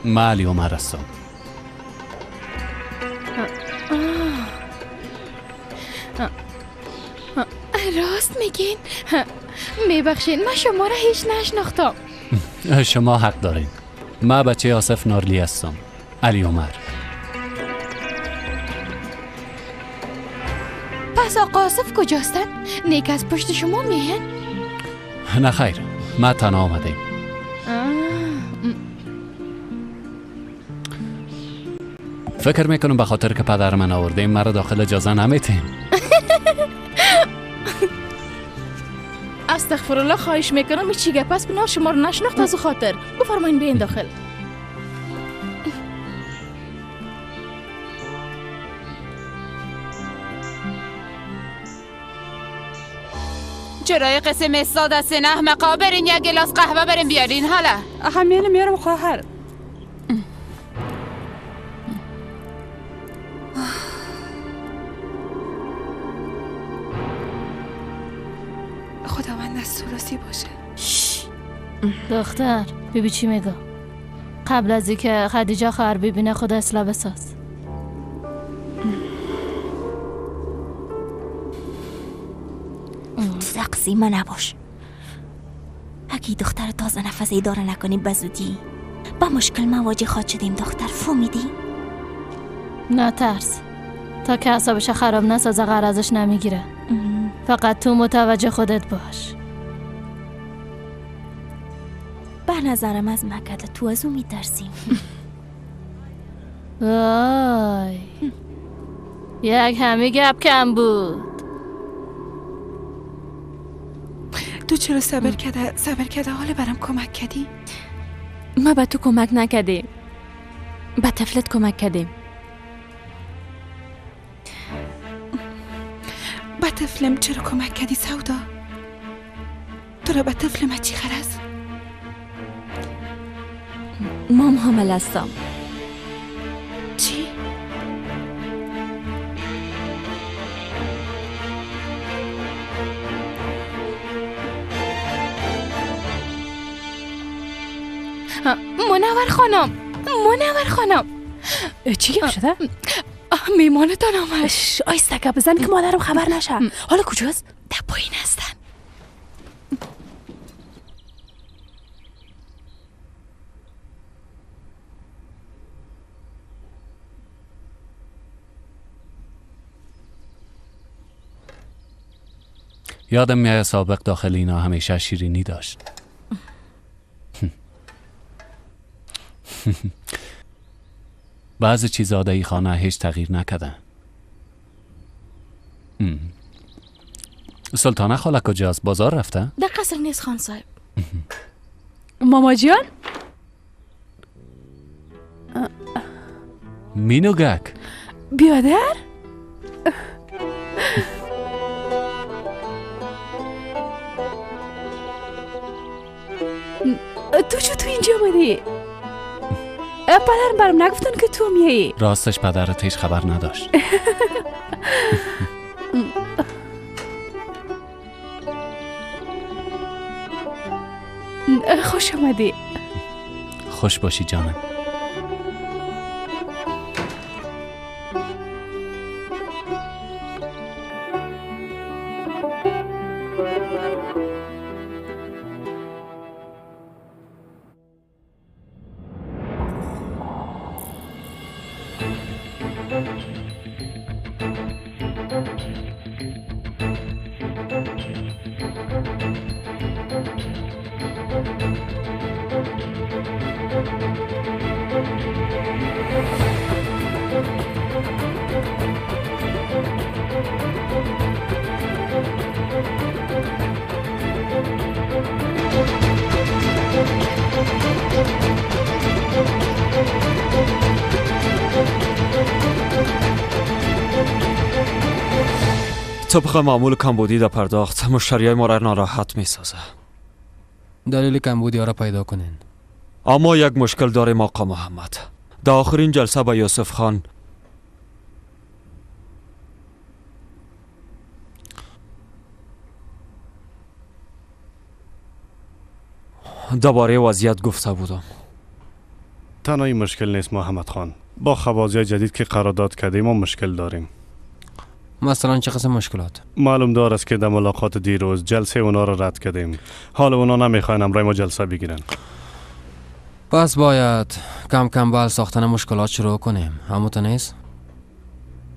P: من علی عمر هستم.
A: راست میگین؟ میبخشین من شما را هیچ نشناختم.
P: شما حق دارین. من بچه آصف نارلی هستم، علی عمر.
A: پس آقا آصف کجاستن؟ نیک از پشت شما میهن؟
P: نه خیر، ما تنها آمدیم. فکر میکنم به خاطر که پدر من آوردیم مرا داخل اجازه نمیتیم.
K: استغفرالله، خواهش میکنم چی گپ است؟ بنا شما رو نشناخت از خاطر. بفرمایین بیاین داخل.
F: چرا قسم ساده سه احمقا؟ برین یک گلاس قهوه برین بیارین. حالا
G: همین میارم خواهر. خداوند از تو راضی باشه.
M: دختر ببی چی میگم. قبل از اینکه خدیجه خواهر ببینه خود اصلاح بساز.
Q: تو تقصیر من نباش. اگه دختر تازه نفس اداره نکنی به زودی با مشکل مواجه خواهد شدیم. دختر فهمیدی؟
M: نه ترس، تا که اعصابش خراب نسازه غرضش نمیگیره. فقط تو متوجه خودت باش.
Q: به نظرم از مکده تو از او میترسیم.
M: وای یک همی گپ کم بود.
G: تو چرا صبر کرده صبر کرده حالا برام کمک کردی؟
R: ما به تو کمک نکردیم، به طفلت کمک کردیم.
G: به طفلم چرا کمک کردی سودا؟ تو را به طفلم چی غرض؟
R: مام حامل هستم.
G: چی؟
A: منور خانم، منور خانم،
B: چی گپ شده؟
A: میمانتان آمد.
B: آیسته گپ بزن که مادرم خبر نشه. حالا کجاست؟
A: در پایین هستن.
P: یادم میاد سابق داخل اینا همیشه شیرینی داشت. بعضی چیزا در این خانه هیچ تغییر نکردن. سلطانه خاله کجاست؟ بازار رفته؟
K: در قصر نیست خان صاحب.
B: ماما جان؟
P: مینوگک
B: بیادر؟ تو چون تو اینجا آمدی؟ پدرم برام نگفتن که تو میایی.
P: راستش پدرت هیچ خبر نداشت.
B: خوش آمدی.
P: خوش باشی جانم.
S: طبق معمول کمبودی در پرداخت مشتریای ما را ناراحت میسازه.
I: دلیل کمبودی ها را پیدا کنین.
S: اما یک مشکل داریم آقا محمد. در آخرین جلسه با یوسف خان درباره وضعیت گفته بودم.
T: تنها این مشکل نیست محمد خان. با خبازی جدید که قرارداد کردیم ما مشکل داریم.
I: مثلا چه قسم مشکلات؟
T: معلوم دار است که در ملاقات دیروز جلسه اونا را رد کردیم. حال اونا نمیخواین همراه ما جلسه بگیرن.
I: پس باید کم کم به ساختن مشکلات شروع کنیم. همونطور نیست؟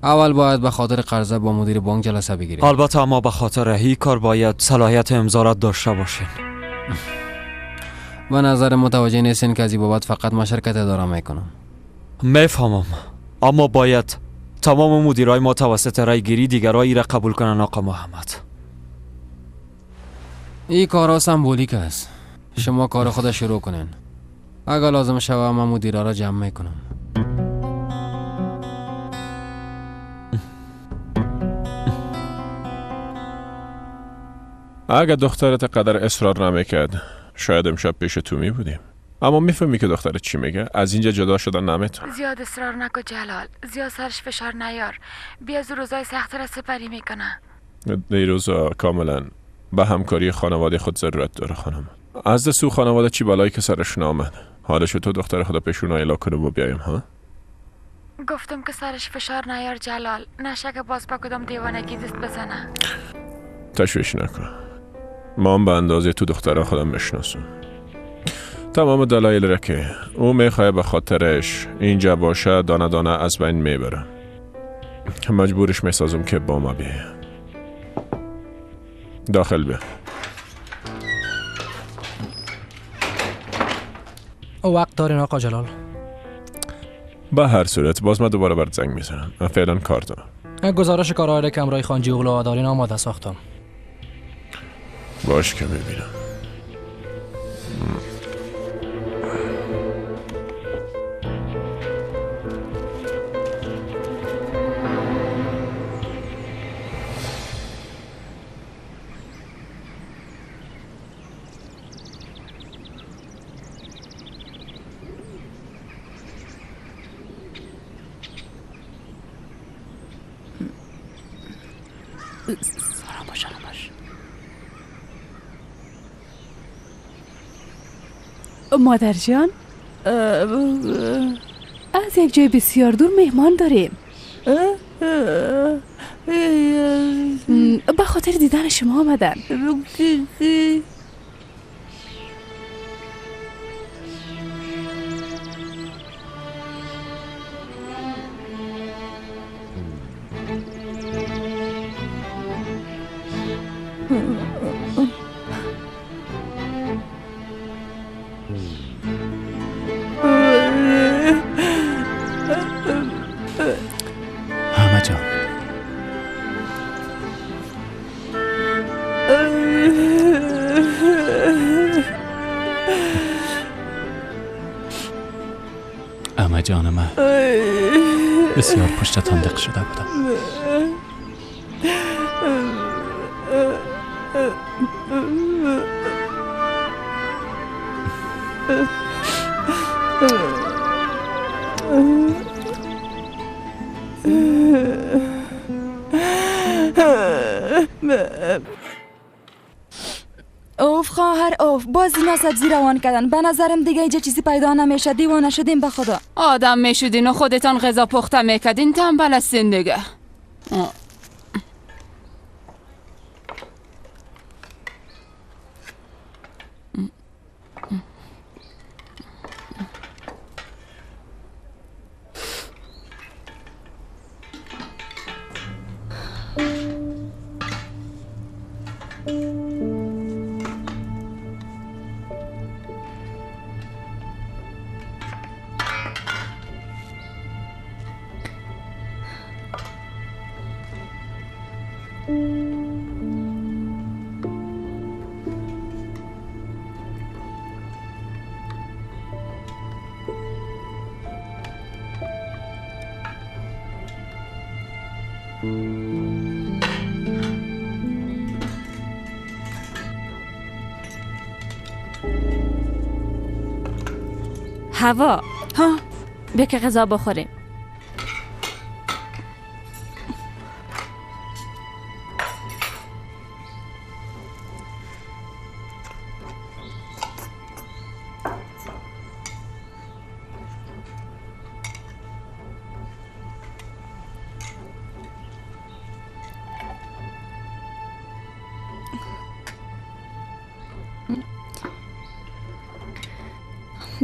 I: اول باید به خاطر قرضه با مدیر بانک جلسه بگیریم.
S: البته اما به خاطر هی کار باید صلاحیت امضا را داشته باشین.
I: به نظر متوجه نیستین که از این بابت فقط ما شرکت اداره میکنم.
S: میفهمم، اما باید تمام مدیرای ما توسط رای گیری دیگرایی را قبول کنن آقا محمد.
I: این کارا سمبولیک است. شما کار خود شروع کنین. اگر لازم شوه من مدیرا را جمع میکنم.
U: اگر دخترت قدر اصرار نمیکرد شاید امشب پیش تو می بودیم. اما میفهمی که دخترت چی میگه؟ از اینجا جدا شدن نمیتونم.
G: زیاد اصرار نکو جلال، زیاد سرش فشار نیار. بیا از روزای سخت را سپری میکنه.
U: دیروزا کاملا به همکاری خانواده خود ضرورت داره خانم. از دست او خانواده چی بلایی که سرشون آمد. حالش تو دختر خدا پیشون ایلا کنم و بیایم ها؟
G: گفتم که سرش فشار نیار جلال، نشه که باز با کدام دیوانگی دست بزنه.
U: تشویش نکن. ما هم به اندازه تو دختر خودم میشناسم. تمام دلایل را که او میخواه به خاطرش اینجا باشه دانه دانه از بین میبره. مجبورش میسازم که با ما بیه. داخل بیا.
V: وقت دارین آقا جلال؟
U: به هر صورت باز من دوباره برات زنگ میزنم. من فعلا کار دارم.
V: گزارش کارهای را که همراه خانجی اغلو دارین آماده ساختم.
U: باش که میبینم.
B: سلام باش، سلام باش. مادر جان، از یک جای بسیار دور مهمان داریم. به خاطر دیدن شما آمدن.
P: همه جان، امه جان من، بسیار پشتتان دق شده بودم.
O: اوف خواهر اوف، باز اینا سبزی روان کردن. به نظرم دیگه اینجا چیزی پیدا نمیشه. دیوانه شدیم به خدا.
F: آدم میشدین و خودتان غذا پخته میکردین. تنبل هستین دیگه.
R: هوا
G: ها،
R: بیا که غذا بخوریم.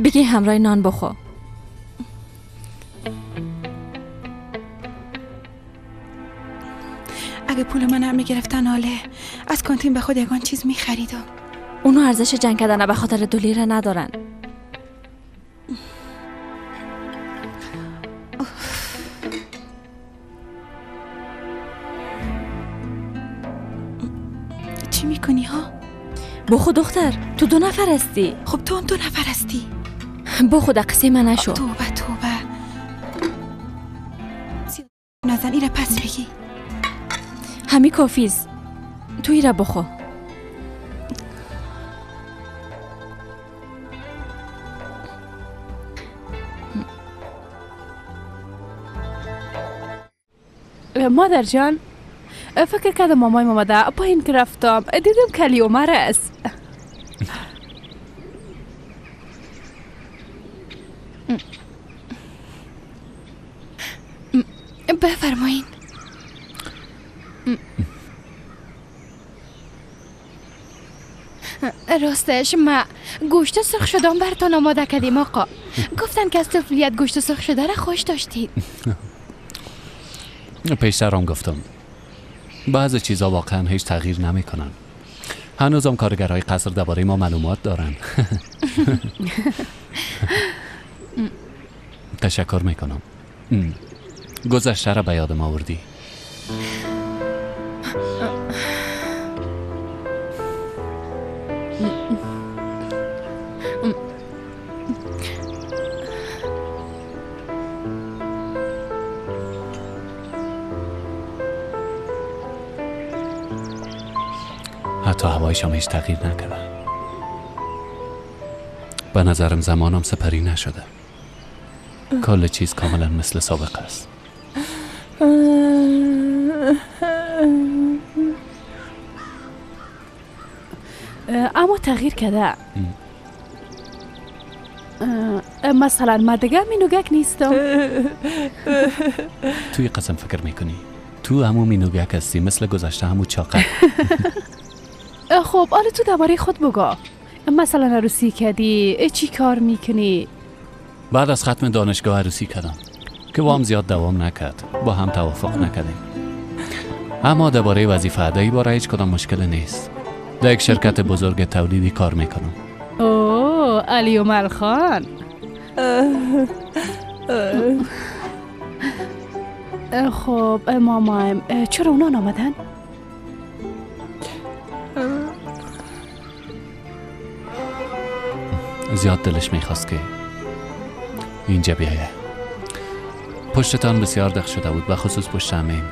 R: بگی همراه نان بخور.
G: اگه پول من هم میگرفتن آله از کانتین به خود یگان چیز میخریدم.
R: اونو ارزش جنگ کردن به خاطر 2 لیره ندارن.
G: چی میکنی ها؟
R: بخو دختر، تو 2 نفر هستی.
G: خب تو هم 2 نفر هستی.
R: بخو قصه من نشو.
G: توبه توبه. نزن، ایره پس بگی.
R: همی کافیز. تو ایره بخو.
B: مادر جان، فکر کردم مامایم آمده. پایین که رفتم دیدم کلی عمر است.
A: بفرمایین. راستش ما گوشت سرخ شدم براتون آماده کردیم آقا. گفتن که از طفلیت گوشت سرخ شده را خوش داشتید.
P: پیشترم گفتم بعض چیزا واقعا هیچ تغییر نمیکنن. هنوزم کارگرهای قصر درباره ما معلومات دارن. تشکر میکنم. گذشته را به یادم آوردی. حتی هوایش هم هیچ تغییر نکرده. به نظرم زمانم سپری نشده. کل چیز کاملا مثل سابق است.
B: اما تغییر کرده. مثلا ما دیگه مینوگک نیستم.
P: توی قسم فکر میکنی تو همو مینوگک هستی، مثل گذشته همو چاقه.
B: خب آره، تو درباره خود بگو. مثلا عروسی کردی، چی کار میکنی؟
P: بعد از ختم دانشگاه عروسی کردم که وام زیاد دوام نکرد، با هم توافق نکردیم. اما درباره وظیفه ادایی باره هیچ کدام مشکل نیست. در یک شرکت بزرگ تولیدی کار میکنم.
B: اوه علی عمر خان. خب مامایم چرا اونا نامدن؟
P: زیاد دلش میخواست که اینجا بیایه. پشتتان بسیار دق شده بود، به خصوص پشت عمیم.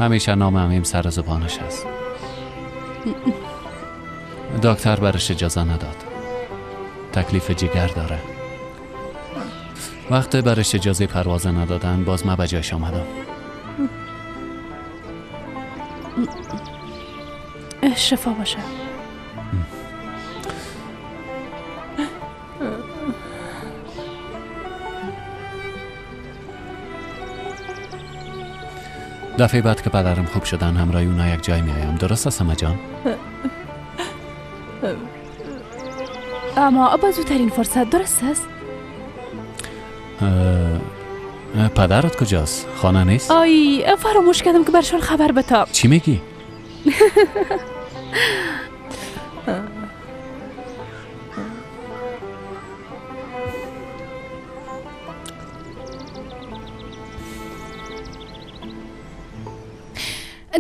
P: همیشه نام عمیم سر زبانش است. دکتر برش اجازه نداد. تکلیف جگر داره. وقتی برش اجازه پرواز ندادن باز من به جایش آمدم.
B: شفا باشه.
P: دفعه بعد که پدرم خوب شدن همراه اونا یک جای میایم. درست است همه جان؟
B: اما با زودترین فرصت. درست است؟
P: پدرت کجاست؟ خانه نیست؟
B: آی فراموش کردم که برشان خبر بتم.
P: چی میگی؟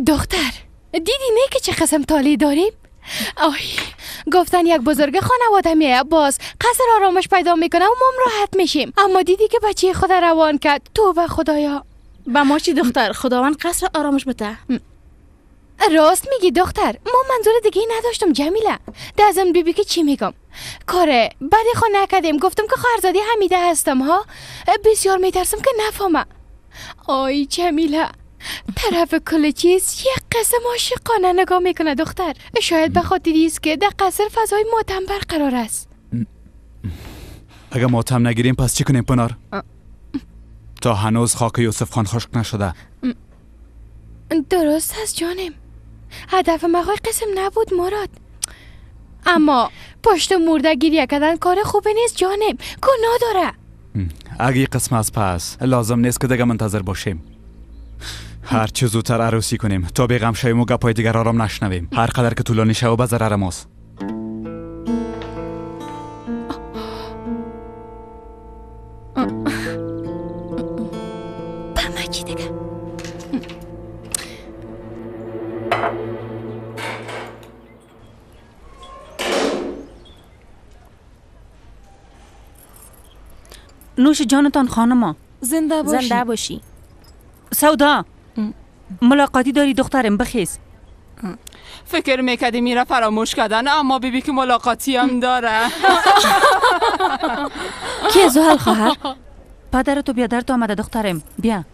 A: دختر دیدی نه که چه قسم تالی داریم؟ آی گفتن یک بزرگ خانواده میایه باز قصر آرامش پیدا میکنه و ما راحت میشیم. اما دیدی که بچه خود روان کرد. توبه خدایا.
K: به ما چی دختر، خداوند قصر آرامش بده.
A: راست میگی دختر، ما منظور دیگه نداشتم جمیله. دزم بیبی که چی میگم؟ کاره بعدی خو نکردیم، گفتم که خواهرزاده حمیده هستم ها. بسیار میترسم که نفهمه. آی جمیله، طرف کل چیز یک قسم عاشقانه نگاه میکنه دختر. شاید به خاطر است که در قصر فضای ماتم برقرار است.
L: اگه ماتم نگیریم پس چی کنیم پنار؟ تا هنوز خاک یوسف خان خشک نشده.
A: درست است جانم، هدف ما قسم نبود مراد، اما پشت مرده گریه کردن کار خوبی نیست جانم، گناه داره.
L: اگه قسم از پس لازم نیست که دیگه منتظر باشیم. هر چه زودتر عروسی کنیم تا بیغم شویم و گپای دیگر آرام نشنویم. هر قدر که طولانی شوه به ضرر ماست.
G: نوش جانتان خانما.
O: زنده باشی.
Q: زنده باشی.
G: سودا ملاقاتی داری دخترم، بخیز.
F: فکر میکردی میره فراموش کردن، اما بیبی که ملاقاتی هم داره.
R: کی زحل خواهر؟
G: پدر تو بیادر تو آمده دخترم، بیا.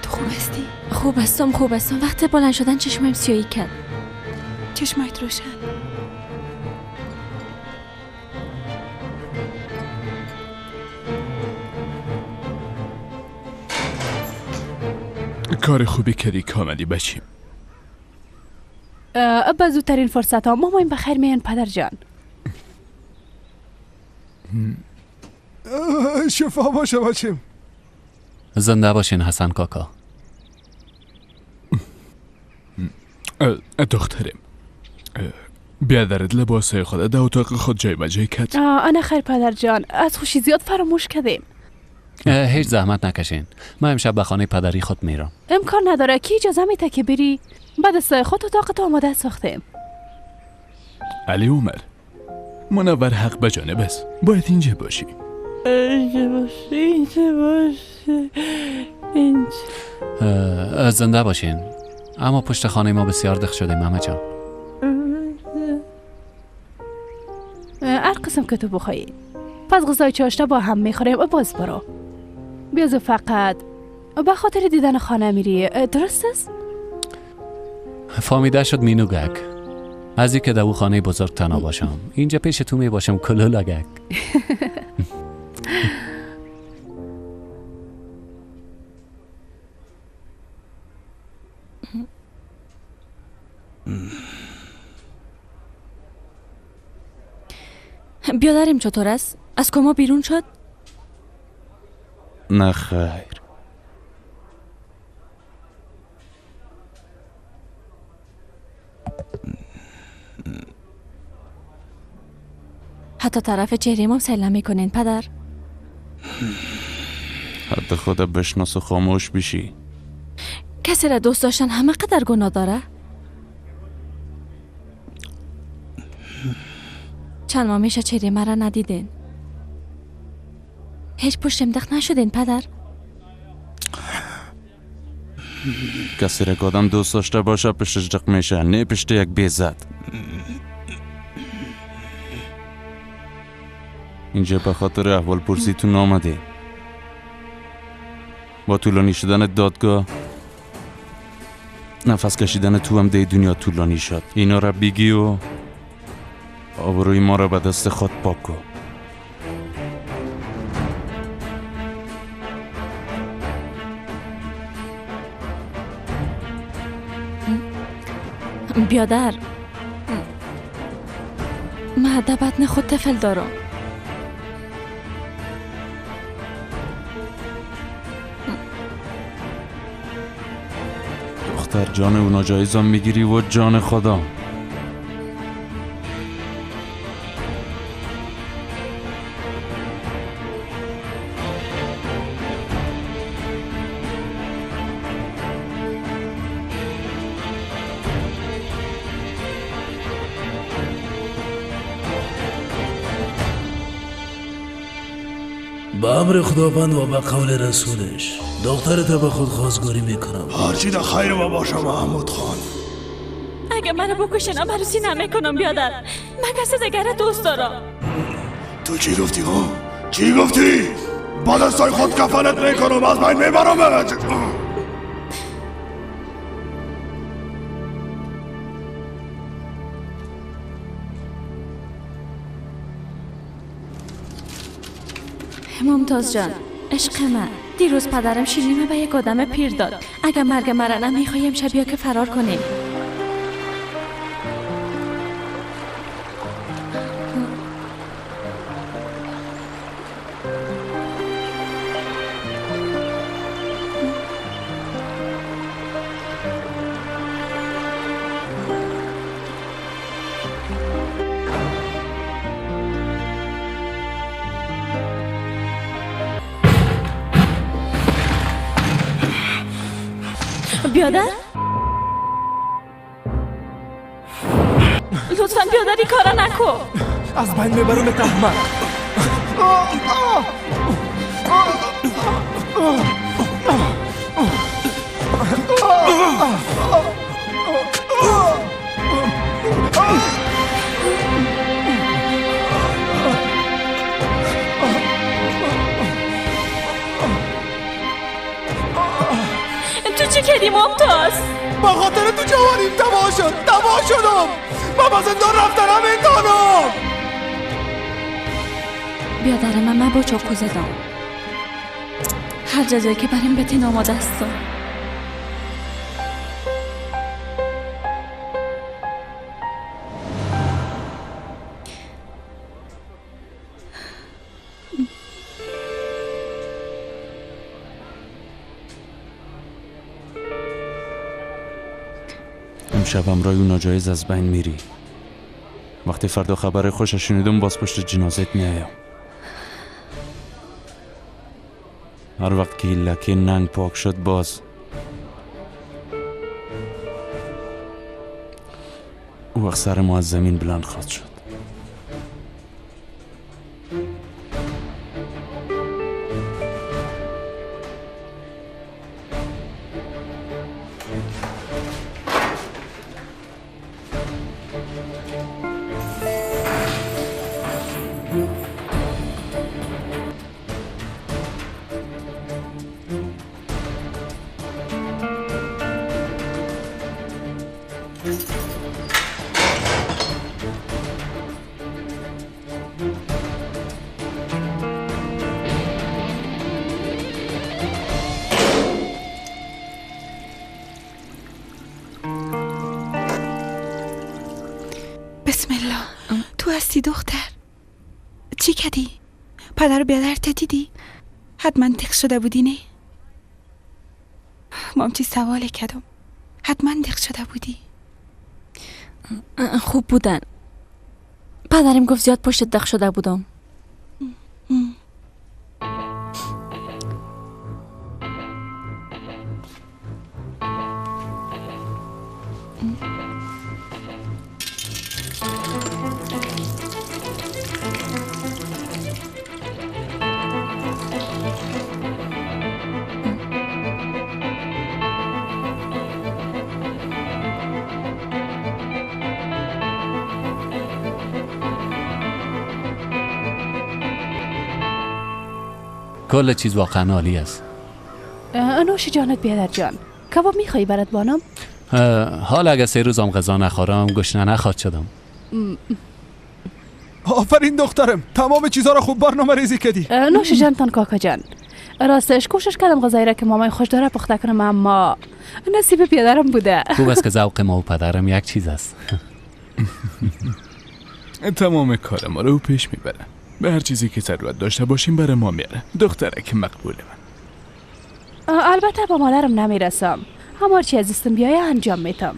R: تو خوب هستی؟ خوب هستم، خوب هستم. وقت بلند شدن چشمم سیاهی کرد.
G: چشمایت روشن.
C: کار خوبی کردی که آمدی بچیم.
B: به زودترین فرصت ها مامایم بخیر میان پدر جان.
D: شفا باشه بچیم.
P: زنده باشین حسن کاکا.
C: دخترم بیادرت لباسای خود در اتاق خود جای بجای کرد.
B: انا خیر پدر جان، از خوشی زیاد فراموش کردیم.
P: هیچ زحمت نکشین، من امشب به خانه پدری خود میرم.
B: امکان نداره، کی اجازه میده که بری؟ بعد از خود اتاق آماده ساختیم.
C: علی عمر، منور حق به جانب است، باید اینجا باشی.
M: اینجا باشی، اینجا باشی، اینجا.
P: زنده باشین، اما پشت خانه ما بسیار دخ شده ماما جان.
B: هر قسم که تو بخوایی. پس غذای چاشته با هم میخوریم و باز برو. بیازو فقط به خاطر دیدن خانه میری، درست است؟
P: فامیده شد مینو گک. از اینکه در او خانه بزرگ تنها باشم، اینجا پیش تو می باشم کلولا گک.
R: بیادرم چطور است؟ از کما بیرون شد؟
J: نه خیر.
R: حتی طرف چهره ما سیل نمیکنین پدر.
J: حتی خدا بشناس و خاموش بشی.
R: کسی را دوست داشتن همه قدر گناه داره؟ چند ماه میشه چهره مرا ندیدین. هیچ پشتم دخ نشدین پدر.
J: کسی را که آدم دوست داشته باشه پشتش دق میشه، نه پشت یک بیزد. اینجا به خاطر احوال پرسیتون آمده. با طولانی شدن دادگاه نفس کشیدن تو هم دی دنیا طولانی شد. اینا را بگی و آبروی ما را به دست خود پاک کن.
R: بیادر، من در بطن خود طفل دارم.
J: دختر جان اونا جایزم میگیری و جان خدا.
E: به امر خداوند و به قول رسولش دخترت به خود خواستگاری میکنم.
D: هرچی در خیر ما باشه محمود خان.
R: اگه منو بکشنم عروسی نمیکنم بیادر. من کسی دیگر دوست دارم.
D: تو چی گفتی ها؟ چی گفتی؟ با دستای خود کفنت میکنم، از بین میبرمت.
R: ممتاز جان، عشق من، دیروز پدرم شیرینی به یک آدم پیر داد. اگر مرگ مرا نمیخوایم شب بیا که فرار کنیم. بیادر؟ لطفا بیادر این کارا نکن.
D: از بین میبرم احمق.
R: تو چی کردی ممتاز؟
D: با خاطر تو جوانیم تباه شد، تباه شدم. من با زندان رفتنم امتحانم.
R: بیادر من با چاقو زدم. هر جزایی که بریم بتین آماده هستم.
J: امشب همراه اون ناجایز از بین میری. وقتی فردا خبر خوش شنیدم باز پشت جنازت میایم. هر وقت که لکه ننگ پاک شد باز او وقت سر ما از زمین بلند خواهد شد.
G: بسم الله. تو هستی دختر؟ چی کردی؟ پدر و بیادرت دیدی؟ حتما دق شده بودی نه؟ مام چی سوال کردم. حتما دق شده بودی.
R: خوب بودن. پدرم گفت زیاد پشت دق شده بودم.
P: کل چیز واقعا عالی است.
B: نوش جانت بیادر جان. کباب میخوایی برات بانم؟
P: حالا اگه 3 روزم غذا نخورم گشنه نخواد شدم.
D: آفرین دخترم، تمام چیزا را خوب برنامه ریزی کردی.
B: نوش جانتان کاکا جان. راستش کوشش کردم غذایی را که مامای خوش داره پخته کنم، اما نصیب بیادرم بوده.
P: خوب است که ذوق ما و پدرم یک چیز است.
C: تمام کار ما رو پیش میبره. به هر چیزی که ضرورت داشته باشیم برای ما میاره. دخترک مقبول من.
B: البته با مادرم نمیرسم. همار چی از دستم بیایه انجام میتم.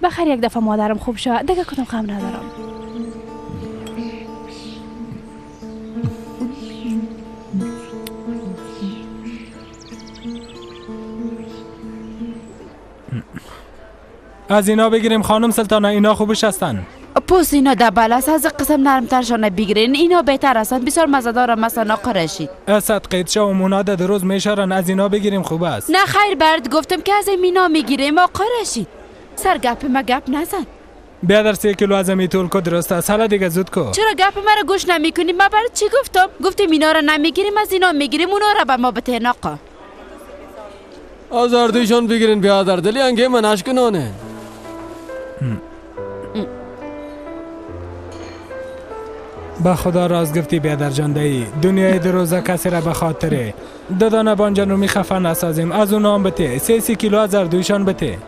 B: بخیر یک دفعه مادرم خوب شد دیگه کدام غم ندارم.
N: از اینا بگیریم خانم سلطانه، اینا خوبش هستن.
H: پوست اینا دبل است، از قسم نرمترشان بگیرین، اینا بهتر هستن، بسیار مزه‌دار مثلا آقا رشید.
N: صد قید شو مونا ده روز میشارن، از اینا بگیریم خوب است.
H: نه خیر برد گفتم که از اینا میگیریم آقا رشید. سر گپ ما گپ نزن.
N: بیادر 3 کیلو از میتول کو درست است، حالا دیگه زود کو.
H: چرا گپ مرا گوش نمیکنی؟ ما برات چی گفتم؟ گفتم اینا را نمیگیریم، از اینا میگیریم، اونا را به ما بته آقا.
I: از اردویشان بگیرین بیادر، دلی انگه منش کنانه.
N: به خدا راست گفتی بیادر جان دایی، دنیای دروزه کسی را به خاطره دادانه بانجان رو میخفه نسازیم، از اونا هم بته 3 کیلو از اردویشان بته.